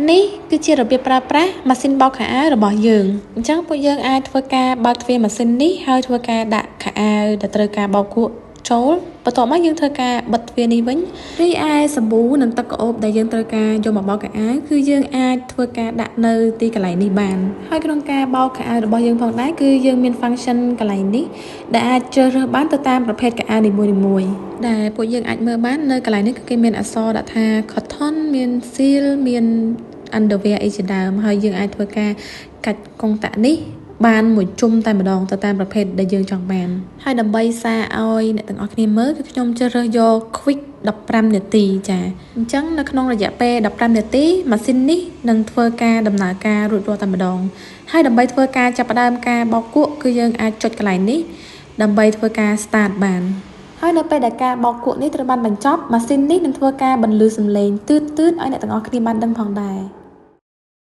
នេះគឺជារបៀបប្រើប្រាស់ម៉ាស៊ីនបោកខោអាវរបស់យើងអញ្ចឹងពួកយើងអាចធ្វើការបើកទ្វារម៉ាស៊ីននេះហើយធ្វើការដាក់ខោអាវដែលត្រូវការបោកគក់ចូលបន្ទាប់មកយើងធ្វើការបិទទ្វារនេះវិញរីឯសាប៊ូនិងទឹកក្រអូបដែលយើងត្រូវការយកមកបោកខោអាវគឺយើងអាចធ្វើការដាក់នៅទីកន្លែងនេះបានហើយក្នុងការបោកខោអាវរបស់យើងផងដែរគឺយើងមាន function កន្លែងនេះដែលអាចជ្រើសរើសបានទៅតាមប្រភេទខោអាវនីមួយៗដែលពួកយើងអាចមើលបាននៅកន្លែងនេះគឺគេមានអក្សរដាក់ថា cotton មាន silk មាន underwear អីជាដើមហើយយើងអាចធ្វើការកាច់កុងតាក់នេះបានមួយជុំតែម្ដងទៅតាមប្រភេទដែលយើងចង់បានហើយដើម្បីសារឲ្យអ្នកទាំងអស់គ្នាមើលគឺខ្ញុំជ្រើសរើសយក quick 15នាទីចាអញ្ចឹងនៅក្នុងរយៈពេល15នាទីម៉ាស៊ីននេះនឹងធ្វើការដំណើរការរួចរាល់តែម្ដងហើយដើម្បីធ្វើការចាប់ផ្ដើមការបោកគក់គឺយើងអាចចុចកន្លែងនេះដើម្បីធ្វើការ start បានហើយនៅពេលដែលការបោកគក់នេះត្រូវបានបញ្ចប់ម៉ាស៊ីននេះនឹងធ្វើការបន្លឺសំឡេងទឺតៗឲ្យអ្នកទាំងអស់គ្នាបានដឹងផងដែរ។